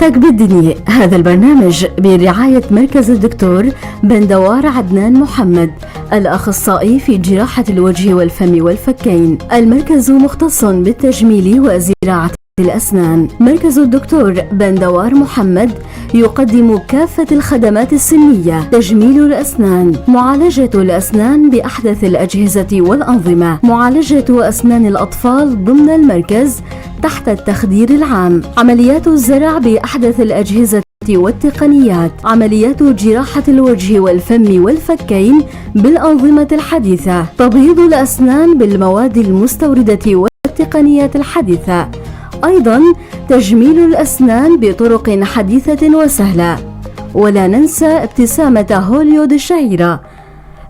صحتك بالدنيا. هذا البرنامج برعاية مركز الدكتور بندوار عدنان محمد، الأخصائي في جراحة الوجه والفم والفكين. المركز مختص بالتجميل وزراعة الأسنان. مركز الدكتور بندوار محمد يقدم كافة الخدمات السنية: تجميل الأسنان، معالجة الأسنان بأحدث الأجهزة والأنظمة، معالجة أسنان الأطفال ضمن المركز تحت التخدير العام، عمليات الزرع بأحدث الأجهزة والتقنيات، عمليات جراحة الوجه والفم والفكين بالأنظمة الحديثة، تبييض الأسنان بالمواد المستوردة والتقنيات الحديثة، أيضا تجميل الأسنان بطرق حديثة وسهلة. ولا ننسى ابتسامة هوليود الشهيرة.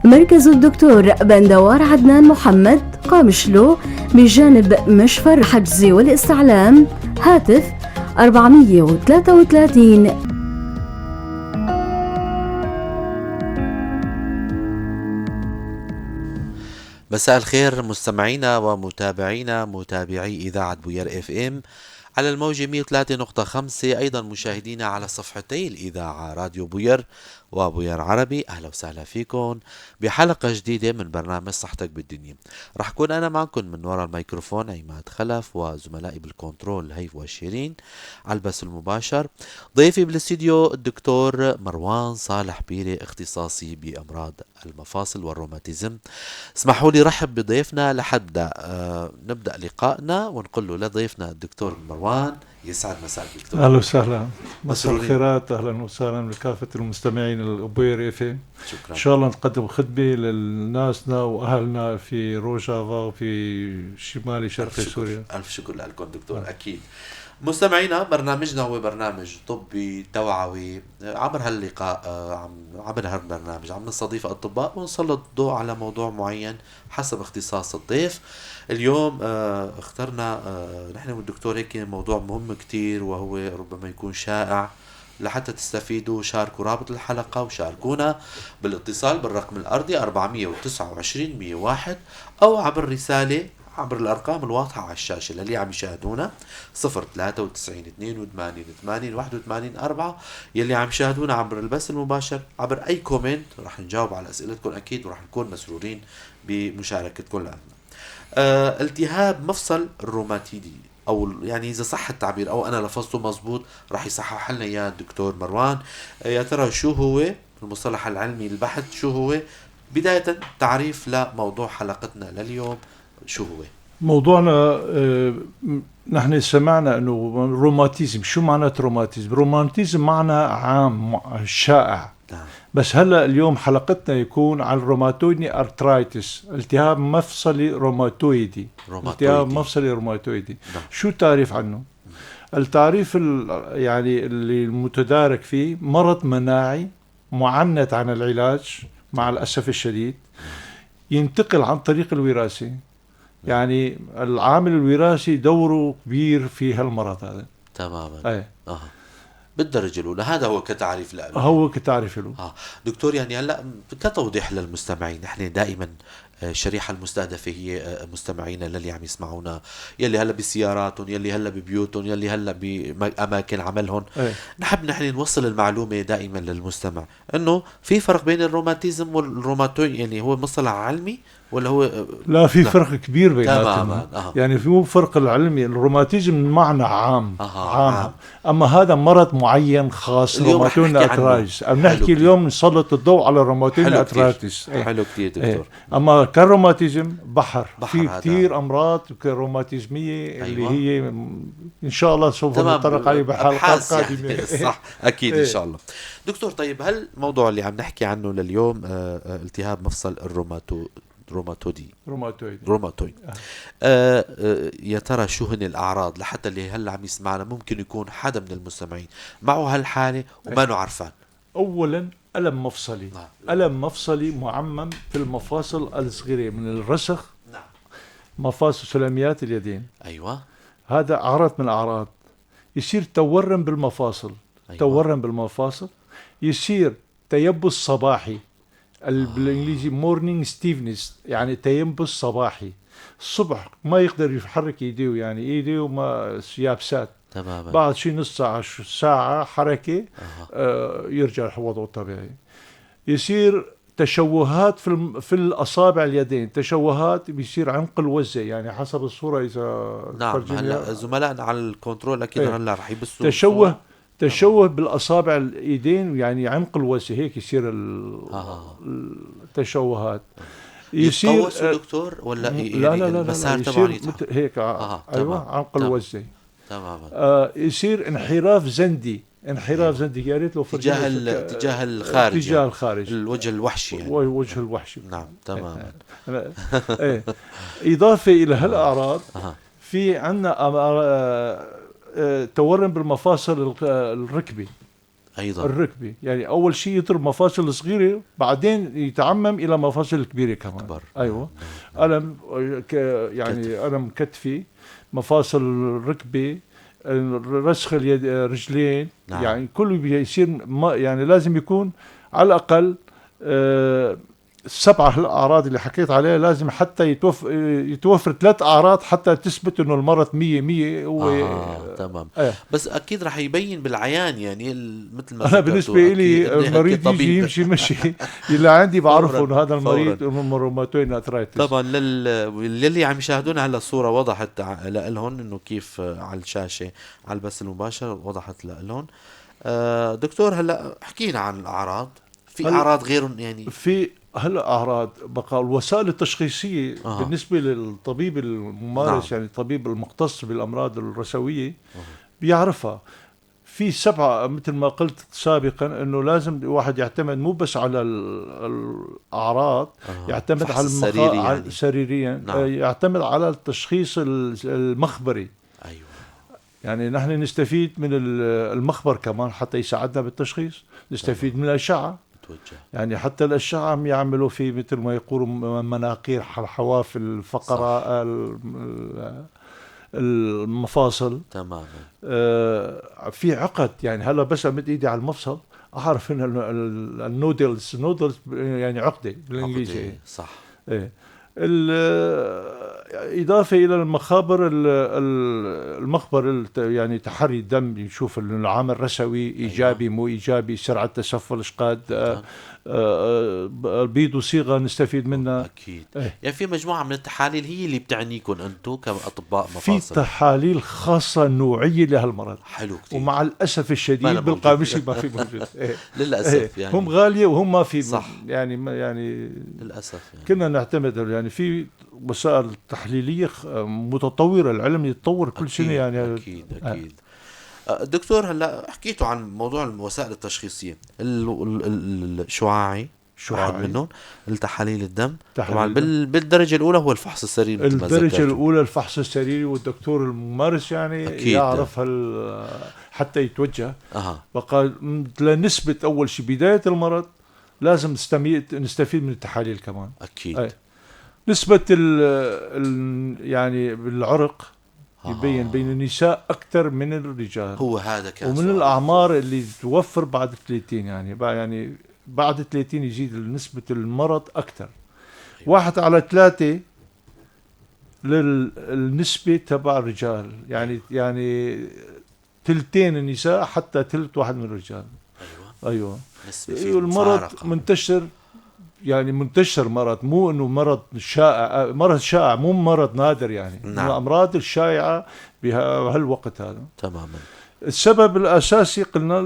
مركز الدكتور بندوار عدنان محمد، قامشلو، بجانب مشفى الحجز والاستعلام. هاتف 433. مساء الخير مستمعينا ومتابعينا، متابعي إذاعة بوير FM على الموجة 103.5، أيضا مشاهدينا على صفحتي الإذاعة راديو بوير وبوير عربي. أهلا وسهلا فيكم بحلقة جديدة من برنامج صحتك بالدنيا. رح كون أنا معكم من وراء الميكروفون عماد خلف، وزملائي بالكنترول هيف وشيرين على البث المباشر. ضيفي بالاستديو الدكتور مروان صالح بيري، اختصاصي بأمراض المفاصل والروماتيزم. اسمحوا لي رحب بضيفنا لحد نبدأ لقائنا ونقول له لضيفنا الدكتور مروان، يسعد مساك دكتور. اهلا وسهلا، مساء الخيرات، اهلا وسهلا بكافة المستمعين البوير FM. شكرا. ان شاء الله نقدم خدمة لناسنا واهلنا في روجافا وفي شمال شرق سوريا. الف شكر لكم دكتور. اكيد مستمعينا برنامجنا هو برنامج طبي توعوي. عبر هاللقاء، عبر هالبرنامج عم نستضيف اطباء ونسلط الضوء على موضوع معين حسب اختصاص الضيف. اليوم اخترنا نحن والدكتور هيك موضوع مهم كتير، وهو ربما يكون شائع، لحتى تستفيدوا شاركوا رابط الحلقة وشاركونا بالاتصال بالرقم الأرضي 429 101 أو عبر رسالة عبر الأرقام الواضحة على الشاشة للي عم يشاهدونا 0 93 82 80 81 4. يلي عم يشاهدونا عبر البث المباشر عبر أي comment رح نجاوب على أسئلتكم أكيد، ورح نكون مسرورين بمشاركتكم لنا. التهاب مفصل الروماتيدي، او يعني اذا صح التعبير او انا لفظته مزبوط رح يصحح لنا اياه الدكتور مروان. يا ترى شو هو المصطلح العلمي البحث؟ شو هو؟ بداية تعريف لموضوع حلقتنا لليوم، شو هو؟ موضوعنا نحن سمعنا انه روماتيزم، شو معنات روماتيزم؟ روماتيزم معنى عام شائع. نعم. بس هلا اليوم حلقتنا يكون على ال rheumatoid arthritis، التهاب مفصلي روماتويدي. التهاب مفصلي روماتويدي. نعم. شو التعريف عنه؟ التعريف يعني اللي المتدارك فيه مرض مناعي معنت عن العلاج مع الأسف الشديد، ينتقل عن طريق الوراثة. يعني العامل الوراثي دوره كبير في هالمرض هذا. تماما. أي. بالدرجة الأولى هذا هو كتعريف له. هو كتعريف له. دكتور، يعني هلا كتوضيح للمستمعين، نحن دائما الشريحة المستهدفة هي مستمعينا للي عم يسمعونا، يلي هلا بسياراتهم، يلي هلا ببيوتهم، يلي هلا بأماكن عملهم. أي. نحب نحن نوصل المعلومة دائما للمستمع انه في فرق بين الروماتيزم والروماتويد، يعني هو مصطلح علمي ولا هو؟ لا، في لا. فرق كبير بيناتهم. تماما. يعني في مو فرق العلمي، الروماتيزم معنى عام. عام. عام. اما هذا مرض معين خاص، اليوم رح روماتويد نحكي عنه. arthritis. عم نحكي كتير. اليوم نسلط الضوء على الروماتويد حلو كتير. arthritis. إيه. حلو كثير دكتور. إيه. اما كالروماتيزم بحر، بحر في هذا. كثير امراض روماتيزميه اللي أيوة. هي ان شاء الله سوف نتطرق عليه بحلقات أبحاث قادمه. يعني. صح، اكيد ان إيه. شاء الله دكتور. طيب، هل الموضوع اللي عم نحكي عنه لليوم التهاب مفصل الروماتودي روماتويد. روماتويد، يا ترى شو هن الاعراض لحتى اللي هلا عم يسمعنا ممكن يكون حدا من المستمعين معه هالحاله وما عرفان؟ اولا الم مفصلي. الم مفصلي معمم في المفاصل الصغيره من الرسخ. مفاصل سلاميات اليدين. هذا اعراض من الاعراض. يصير تورم بالمفاصل. تورم بالمفاصل، يصير تيبس صباحي، بالانجليزي morning stiffness، يعني تيبس صباحي الصبح، ما يقدر يحرك ايديه، يعني ايديه ما يابسات. تماما. بعد شي نص ساعة ساعة حركة يرجع وضعه الطبيعي. يصير تشوهات في الاصابع اليدين، تشوهات بيصير عمق الوزه، يعني حسب الصورة اذا نعم. هلا زملائنا على الكنترول اكيد إيه. هلا رح يبثوا تشوه بالاصابع الايدين، يعني عمق الوزه هيك يصير التشوهات. يصير دكتور ولا يعني لا لا لا المسار تبعه هيك ايوه عمق الوزه تماما. يصير انحراف زندي، انحراف زندي، يا ريت لو تجاه الخارج، تجاه الخارج، الوجه الوحشي يعني. الوجه الوحشي نعم تماما. إيه. إضافة إلى هالأعراض في عندنا تورم بالمفاصل الركبة أيضا، الركبة يعني أول شيء يضرب مفاصل صغيرة بعدين يتعمم إلى مفاصل كبيرة كمان أكبر. أيوة ألم يعني كتف. ألم كتفي، مفاصل الركبة، رسخ اليد، رجلين. نعم. يعني كله بيصير يعني لازم يكون على الأقل 7 الأعراض اللي حكيت عليها، لازم حتى يتوفر 3 أعراض حتى تثبت إنه المرض 100% تمام. بس أكيد رح يبين بالعيان يعني مثل ما أنا بالنسبة لي المريض يجي يمشي مشي اللي عندي بعرفه إنه هذا المريض rheumatoid arthritis. طبعا للي عم يشاهدونا هلا الصورة وضحت لهم إنه كيف على الشاشة على البث المباشر وضحت لهم. دكتور هلا حكينا عن الأعراض، في أعراض غيرهم يعني؟ في هلا اعراض بقى الوسائل التشخيصية بالنسبة للطبيب الممارس. نعم. يعني الطبيب المختص بالامراض الرسويه بيعرفها. في 7 مثل ما قلت سابقا انه لازم الواحد يعتمد مو بس على الاعراض، يعتمد على السريري يعني. سريريا. نعم. يعتمد على التشخيص المخبري. ايوه يعني نحن نستفيد من المخبر كمان حتى يساعدنا بالتشخيص، نستفيد من الاشعة. يعني حتى الأشعة عم يعملوا في مثل ما يقولوا مناقير حواف الفقرة، المفاصل. تماما. في عقد يعني هلا بس أمد إيدي على المفصل أعرف إن ال nodules، nodules يعني عقدة بالإنجليزي. صح. إيه. إضافة إلى المخابر، المخبر يعني تحري الدم يشوف العامل الرسوي إيجابي. أيوة. مو إيجابي، سرعة تسفل إشقاد، البيض وصيغة نستفيد منها أكيد. يعني في مجموعة من التحاليل هي اللي بتعنيكم أنتم كأطباء مفاصل، في تحاليل خاصة نوعية لهالمرض. حلو كتير. ومع الأسف الشديد بالقامشي ما في موجود. للأسف يعني هم غالية وهم ما في. صح. يعني للأسف يعني. كنا نعتمد يعني في وسائل تحليلية متطورة، العلم يتطور كل سنة يعني. أكيد أكيد. دكتور هلا حكيتوا عن موضوع الوسائل التشخيصية، الشعاعي واحد منهم، التحاليل الدم طبعا بالدرجة الأولى هو الفحص السريري. الدرجة الأولى الفحص السريري، والدكتور الممارس يعني أكيد. يعرف حتى يتوجه. بقى لنسبة أول شيء بداية المرض لازم نستفيد من التحاليل كمان. أكيد. نسبة يعني بالعرق يبين بين النساء أكثر من الرجال. هو هذا كان ومن الأعمار اللي توفر بعد 30، يعني بعد 30 يزيد نسبة المرض أكثر. أيوة. 1 على 3 للنسبة تبع الرجال، يعني يعني 2 النساء حتى 1/3 من الرجال. أيوة. أيوة. المرض منتشر، يعني منتشر مرض، مو انه مرض شائع، مرض شائع مو مرض نادر يعني. نعم. من الامراض الشائعة بهالوقت هذا. تماما. السبب الاساسي قلنا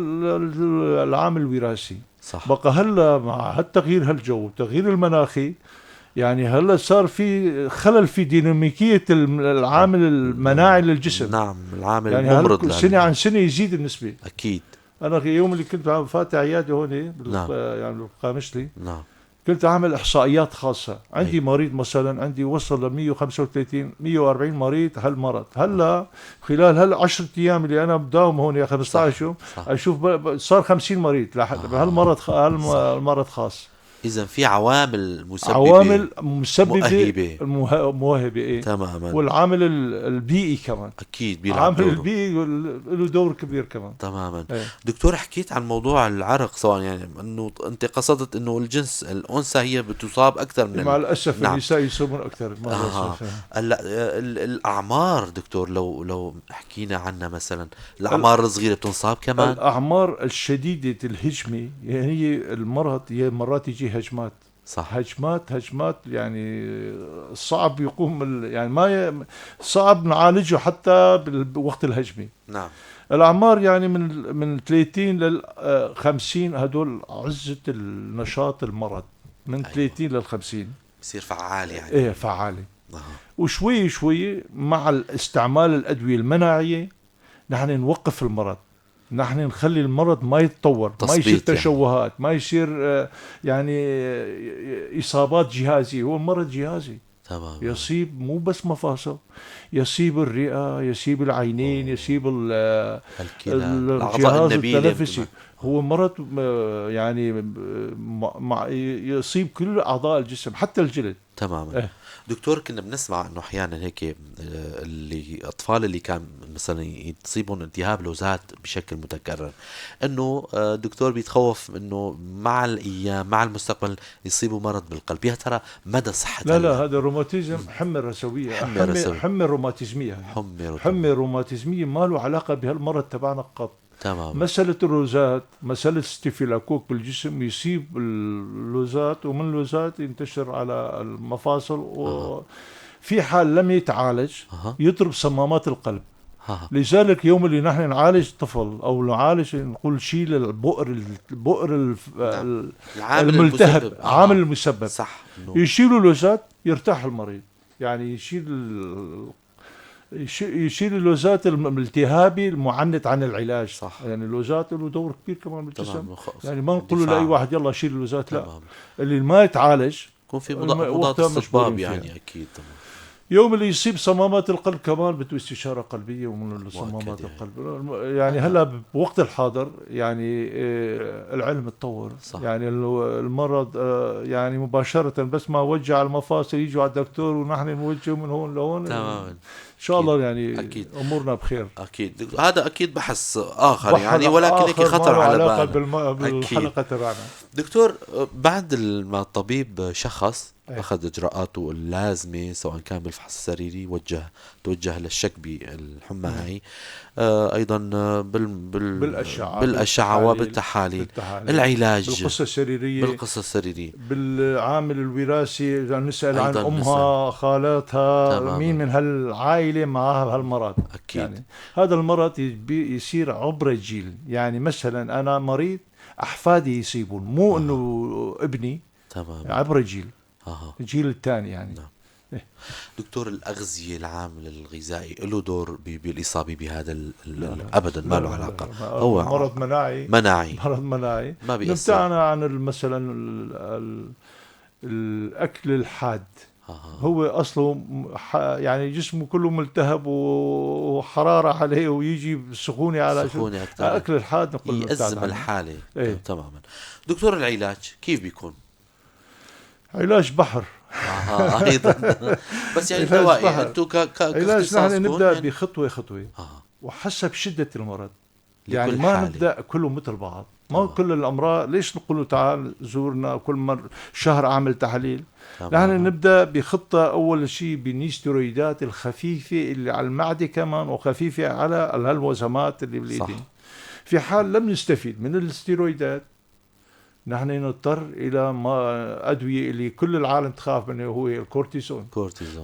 العامل الوراثي. صح. بقى هلا مع هالتغيير هالجو التغيير المناخي، يعني هلا صار في خلل في ديناميكية العامل المناعي للجسم. نعم، العامل يعني الممرض سنة عن سنة يزيد النسبة. اكيد. انا يوم اللي كنت عم فاتح عيادة هون نعم. يعني بالقامشلي، نعم، كنت اعمل احصائيات خاصة. عندي مريض مثلا عندي وصل ل 135 140 مريض هالمرض. هلا خلال هال10 ايام اللي انا بداوم هون يا 15 يوم اشوف صار 50 مريض هالمرض، هالمرض خاص. اذا في عوامل مسببه، عوامل مسببه مؤهبة. مؤهبه، ايه. تماما. والعامل البيئي كمان. اكيد بيلعب العامل دوره. البيئي له دور كبير كمان. تماما. ايه. دكتور، حكيت عن موضوع العرق، سواء يعني انه انت قصدت انه الجنس الانثى هي بتصاب اكثر من مع الاسف النساء يصيبون اكثر، مع الاسف. هلا الاعمار دكتور، لو حكينا عنها مثلا الاعمار الصغيرة بتنصاب كمان؟ الاعمار الشديدة الهجمة، يعني هي المرض هي مرات يجي هجمات. صح. هجمات يعني صعب يقوم يعني ما صعب نعالجه حتى بوقت الهجمة. نعم. الاعمار يعني من 30 لل 50 هدول عزه النشاط المرض، من 30 لل 50 بصير فعال يعني. ايه فعاله. وشوي شوي مع استعمال الادوية المناعية نحن نوقف المرض، نحن نخلي المرض ما يتطور، ما يصير تشوهات، يعني ما يصير يعني اصابات جهازيه. هو المرض جهازي. تمام. يصيب مو بس مفاصل، يصيب الرئة، يصيب العينين، يصيب الجهاز التنفسي. هو مرض يعني يصيب كل اعضاء الجسم حتى الجلد. تماما. دكتور، كنا بنسمع انه احيانا هيك اللي الاطفال اللي كان مثلا يصيبهم التهاب لوزات بشكل متكرر، انه الدكتور بيتخوف انه مع الايام مع المستقبل يصيبوا مرض بالقلب. يا ترى مدى صحة؟ لا لا، هذا الروماتيزم حمى رسويه، حمى روماتيزميه، حمى روماتيزميه ما له علاقة بهالمرض تبعنا قط. تمام. مسألة الروزات، مسألة ستيفيلاكوك بالجسم يصيب اللوزات، ومن اللوزات ينتشر على المفاصل، وفي حال لم يتعالج يضرب صمامات القلب. لذلك يوم اللي نحن نعالج طفل او نعالج نقول شيل البؤر الملتهب، عامل المسبب. صح. يشيلوا اللوزات يرتاح المريض، يعني يشيل اللوزات الالتهابي المعنت عن العلاج. صح. يعني اللوزات له دور كبير كمان بالجسم. يعني ما نقول لاي واحد يلا شيل اللوزات، لا. اللي ما يتعالج يكون في مضاد استطباب يعني. اكيد. تمام. يوم اللي يصيب صمامات القلب كمان بده استشاره قلبية ومن صمامات يعني القلب. يعني هلا بوقت الحاضر يعني العلم تطور. صح. يعني المرض يعني مباشرة بس ما وجع المفاصل يجوا على الدكتور ونحن نوجه من هون لهون. تمام. ان شاء الله يعني أكيد. امورنا بخير. اكيد هذا اكيد بحث اخر يعني، ولكن هيك خطر على بالنا بالحلقة تبعنا. دكتور، بعد ما الطبيب شخص اخذ اجراءاته اللازمة سواء كان بالفحص السريري، توجه للشك بالحمى هاي، ايضا بالاشعه وبالتحاليل، العلاج بالقصة السريرية، بالعامل الوراثي، نسال عن امها، خالاتها، مين من هالعائله معها هالمرض. اكيد. يعني هذا المرض يصير عبر الجيل، يعني مثلا انا مريض احفادي يصيبون، مو انه ابني. تمام. عبر الجيل. الجيل الثاني يعني. نعم. إيه. دكتور، الأغذية، العامل الغذائي له دور بالإصابة بهذا؟ أبدا ما له علاقة. هو مرض مناعي. مرض مناعي ما بيأثر. نبتعنا عن مثلا الأكل الحاد. هو أصله يعني جسمه كله ملتهب وحرارة عليه ويجي سخونة على سخونة أكثر. أكل الحاد نقول يأزم الحالة. إيه. تماما. دكتور، العلاج كيف بيكون؟ علاج بحر. ايضا. بس يعني دوائي انتم علاج نحن نبدا يعني بخطوة خطوة. وحسب شده المرض، يعني ما حالة. نبدا كله مثل بعض. ما كل الامراض ليش نقول تعال زورنا كل مر شهر اعمل تحاليل. نحن نبدا بخطه، اول شيء بالنيسترويدات الخفيفة اللي على المعدة كمان، وخفيفة على الوزمات اللي بالايدين. في حال لم نستفيد من الستيرويدات نحن نضطر الى ما ادوية اللي كل العالم تخاف منه، هو الكورتيزون.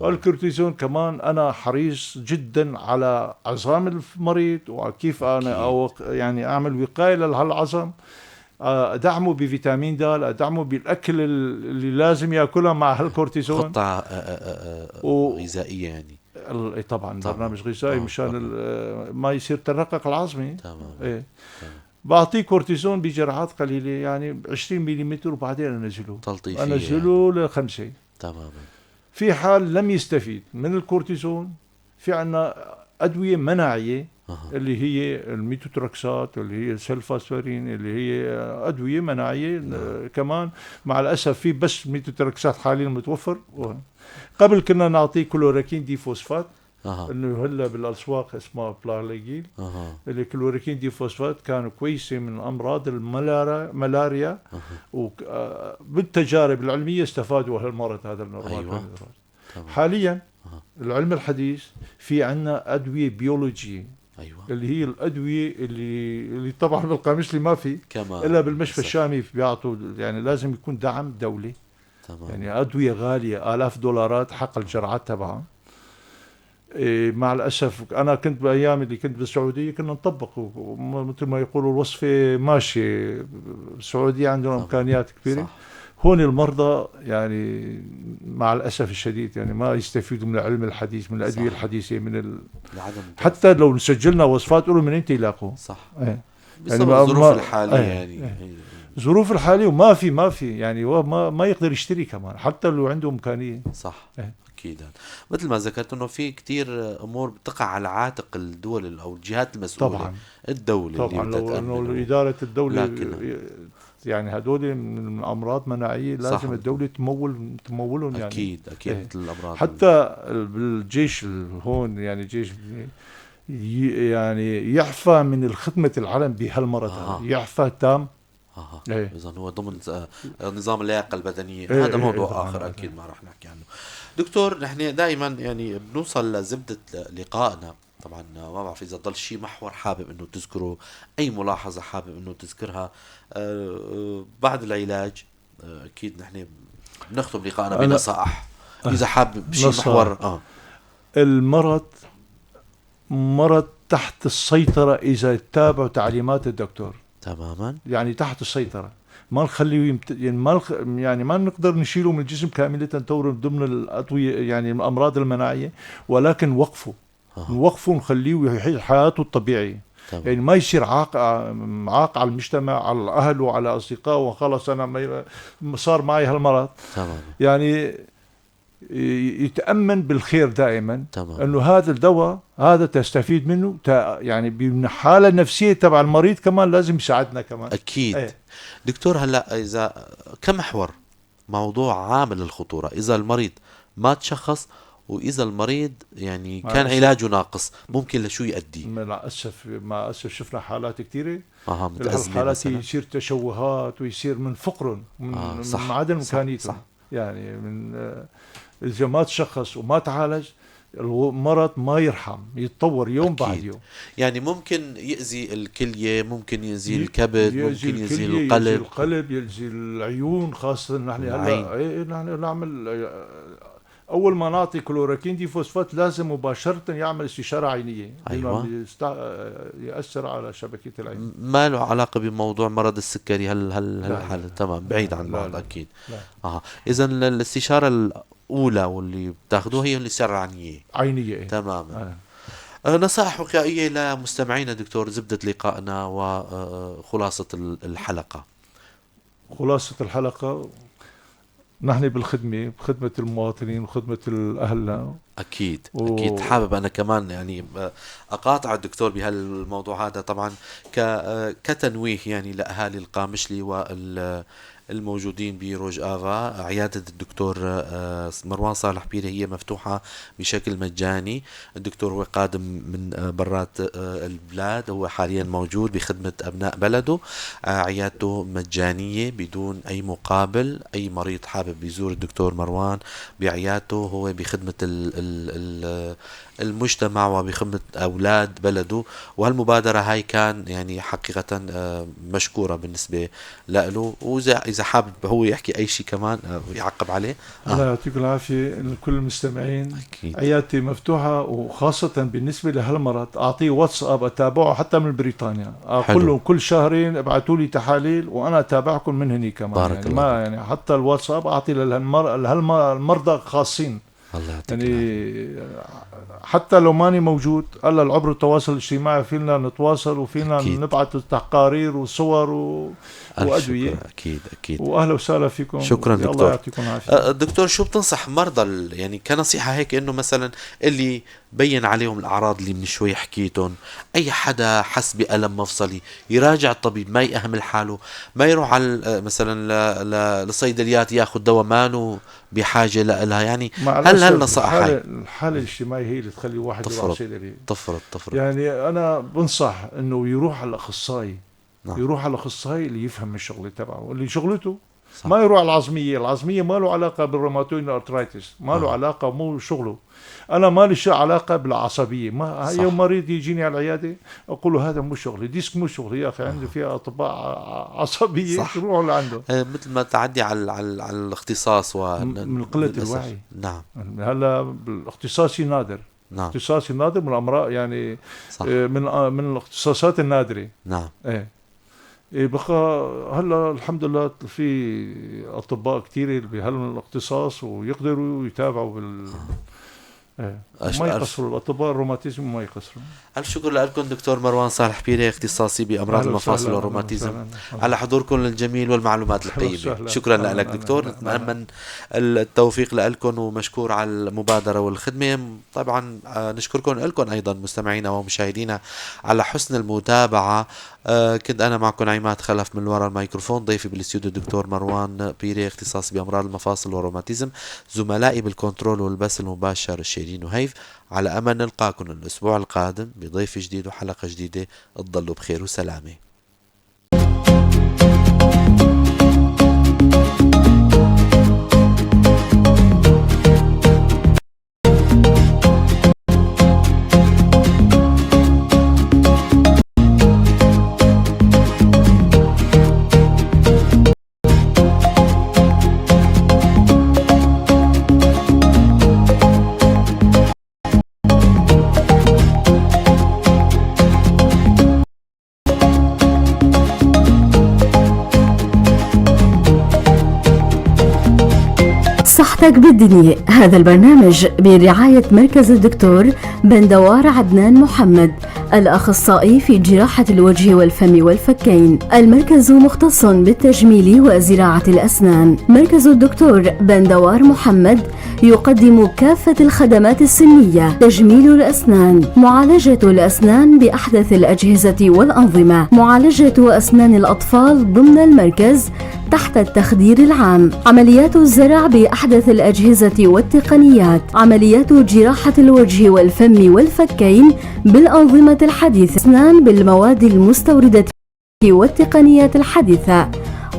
الكورتيزون كمان انا حريص جدا على عظام المريض، وكيف انا أو يعني اعمل وقاية لهالعظم، ادعمه بفيتامين د، ادعمه بالاكل اللي لازم ياكلها مع هالكورتيزون. خطه غذائية يعني. طبعا برنامج غذائي مشان ما يصير ترقق العظمي. تمام. إيه. بعطيه كورتيزون بجرعات قليله، يعني 20 ملم، وبعدين انزله تلطيفيه، انزله يعني ل5. تماما. في حال لم يستفيد من الكورتيزون، في عندنا ادوية مناعية اللي هي الميتوتريكسات، اللي هي السلفاسفرين، اللي هي أدوية مناعية. نعم. كمان مع الأسف في بس ميتوتريكسات حاليا متوفر. قبل كنا نعطيه chloroquine diphosphate، انه هلا بالاسواق اسمها بلارليجيل. اللي chloroquine diphosphate كانوا كويسة من امراض الملاريا، وبالتجارب العلمية استفادوا هالمرض هذا النورمال. حاليا العلم الحديث في عندنا ادوية بيولوجية. اللي هي الادوية اللي طبعا بالقامشلي ما في كمان الا بالمشفى الشامي بيعطوا، يعني لازم يكون دعم دولي. يعني ادوية غالية الاف دولارات حق الجرعات تبعها. إيه، مع الاسف انا كنت بايام اللي كنت بالسعودية كنا نطبق، مثل ما يقولوا الوصفة ماشية، السعودية عندهم امكانيات كبيرة. هون المرضى يعني مع الاسف الشديد يعني ما يستفيدوا من العلم الحديث، من الادوية الحديثة، من لعدم حتى لو سجلنا وصفات قولوا من انت يلاقوا. إيه. بسبب يعني الظروف الحالية يعني. إيه. الظروف الحالية، وما في، ما في يعني هو ما يقدر يشتري كمان حتى لو عنده امكانية. إيه. اكيد مثل ما ذكرت انه في كتير امور بتقع على عاتق الدول او الجهات المسؤولة. الدولة اللي طبعا بدها لو تأمن انه ادارة الدولة لكن يعني هدول من امراض مناعية لازم الدولة تمولهم يعني. اكيد إيه. مثل الامراض حتى بالجيش هون يعني الجيش يعني يعفى من الخدمة العلم بهالمرض هذا. يعفى تام. إيه. إذا هو ضمن نظام اللياقة البدنية. إيه، هذا إيه، موضوع إيه، طبعاً. آخر أكيد ما راح نحكي عنه. دكتور، نحن دائما يعني بنوصل لزبدة لقائنا، طبعا ما بعرف إذا ضل شيء محور حابب إنه تذكره، أي ملاحظة حابب إنه تذكرها، بعد العلاج. أكيد نحن بنختم لقائنا بنصائح إذا حابب شيء نصائح. محور. المرض مرض تحت السيطرة إذا تابعوا تعليمات الدكتور. يعني تحت السيطرة، ما نخليه يمت-، يعني ما نخ-، يعني ما نقدر نشيله من الجسم كاملة تورم ضمن الأدوية يعني الأمراض المناعية، ولكن وقفه. نوقفه ونخليه يحيي حياته الطبيعية. يعني ما يصير عاق على المجتمع، على الأهل وعلى أصدقائه، وخلص أنا صار معي هالمرض. يعني يتأمن بالخير دائما. أنه هذا الدواء هذا تستفيد منه، يعني بالحالة النفسية تبع المريض كمان لازم يساعدنا كمان. أكيد. إيه. دكتور، هلأ إذا كمحور موضوع عامل الخطورة، إذا المريض ما تشخص وإذا المريض يعني كان علاجه ناقص، ممكن لشو يؤدي؟ مع الأسف شفنا حالات كثيرة. متأزمة الحالات مثلاً. يصير تشوهات ويصير من فقرهم، من عدم إمكانيتهم. يعني إذا ما تشخص وما تعالج المرض ما يرحم، يتطور يوم بعد يوم. يعني ممكن يأذي الكلية، ممكن يأذي الكبد، يأذي ممكن يأذي الكلية، يأذي القلب. القلب، يأذي العيون، خاصة نحن هلا، العين. إيه، نحن نعمل، أول ما نعطي chloroquine diphosphate لازم مباشرة يعمل استشارة عينية. لأنه يأثر على شبكية العين. ما له علاقة بموضوع مرض السكري لا، لا، هالحالة. لا. تمام، بعيد عن لا، بعض لا. أكيد. لا. إذا الاستشارة الأولى واللي بتاخذوها هي الاستشارة العينية. عينية، إيه. تماما. نصائح وقائية لمستمعينا دكتور، زبدة لقائنا وخلاصة الحلقة. خلاصة الحلقة، نحن بالخدمة، بخدمة المواطنين وخدمة الأهل. أكيد. حابب أنا كمان أقاطع الدكتور بهالموضوع هذا طبعا كتنويه لأهالي القامشلي الموجودين بروج آفا. عيادة الدكتور مروان صالح بيري هي مفتوحة بشكل مجاني. الدكتور هو قادم من برات البلاد، هو حاليا موجود بخدمة أبناء بلده. عيادته مجانية بدون أي مقابل. أي مريض حابب يزور الدكتور مروان بعيادته، هو بخدمة المجتمع وبخدمة أولاد بلده. وهالمبادرة هاي كان حقيقة مشكورة بالنسبة له. وإذا حابب هو يحكي أي شيء كمان ويعقب عليه. الله يعطيك العافية لكل المستمعين. عيادتي مفتوحة، وخاصة بالنسبة لهالمرض أعطيه واتساب أتابعه حتى من بريطانيا. أقول لهم كل شهرين ابعثوا لي تحاليل وأنا أتابعكم من هني كمان. بارك الله فيك. حتى الواتساب أعطي لهالمرضى خاصين. الله يعطيك يعطيك العافية. يعني حتى لو ماني موجود، هلا عبر التواصل الاجتماعي فينا نتواصل وفينا نبعث تقارير وصور وادويه. اكيد اكيد. واهلا وسهلا فيكم. شكرا دكتور. الله يعطيكم العافيه. دكتور، شو بتنصح مرضى يعني كنصيحه هيك، انه مثلا اللي بين عليهم الاعراض اللي من شوي حكيتهم، اي حدا حس بالم مفصلي يراجع الطبيب، ما يأهمل حاله، ما يروح على مثلا للصيدليات ياخذ دواء مانو بحاجه لها، يعني هل هالنصائح هاي؟ الحاله الاجتماعيه هي اللي تخلي الواحد يروح على الصيدليه. تفرض. يعني انا بنصح انه يروح على الاخصائي. نعم. يروح على الاخصائي اللي يفهم الشغله تبعه، اللي شغلته. صح. ما يروح على العظميه، العظميه ما له علاقه بال rheumatoid arthritis، ما له علاقه، مو شغله. انا ما لي علاقه بالعصبيه، ما يوم مريض يجيني على العياده اقول له هذا مو شغلي، disque مو شغلي يا اخي، عندي فيها اطباء عصبيه روحوا لعنده. مثل ما تعدي على الاختصاص من قله الوعي. نعم. هلا الاختصاصي نادر. نعم. اختصاصي نادر من الامراض، يعني صح. من الاختصاصات النادره. نعم. ايه بقى هلا الحمد لله في اطباء كثير بهالاختصاص ويقدروا يتابعوا بال ما يقصروا الاطباء الروماتيزم، ما يقصروا. الف شكر لكم دكتور مروان صالح بيري، اختصاصي بامراض المفاصل والروماتيزم، على حضوركم الجميل والمعلومات القيمه. شكرا لك دكتور، نتمنى التوفيق لكم ومشكور على المبادره والخدمه. طبعا نشكركم لكم ايضا مستمعينا ومشاهدينا على حسن المتابعه. كنت انا معكم عماد خلف من وراء الميكروفون، ضيفي بالاستوديو الدكتور مروان بيري، اختصاصي بامراض المفاصل والروماتيزم، زملائي بالكنترول والبث المباشر شيرين وهيف. على أمل نلقاكم الأسبوع القادم بضيف جديد وحلقة جديدة. تضلوا بخير وسلامة. صحتك بالدنيا، هذا البرنامج برعاية مركز الدكتور بندوار عدنان محمد، الأخصائي في جراحة الوجه والفم والفكين. المركز مختص بالتجميل وزراعة الأسنان. مركز الدكتور بندوار محمد يقدم كافة الخدمات السنية: تجميل الأسنان، معالجة الأسنان بأحدث الأجهزة والأنظمة، معالجة أسنان الأطفال ضمن المركز تحت التخدير العام، عمليات الزرع بأحدث الأجهزة والتقنيات، عمليات جراحة الوجه والفم والفكين بالأنظمة الحديثة، أسنان بالمواد المستوردة والتقنيات الحديثة،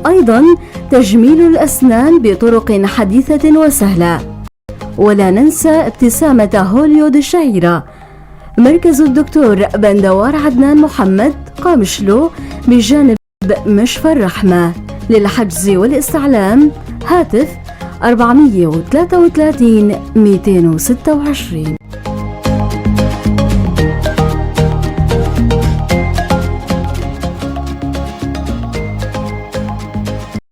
أيضا تجميل الأسنان بطرق حديثة وسهلة. ولا ننسى ابتسامة هوليود الشهيرة. مركز الدكتور بندوار عدنان محمد، قامشلو، بجانب مشفى الرحمة. للحجز والاستعلام هاتف 433 226.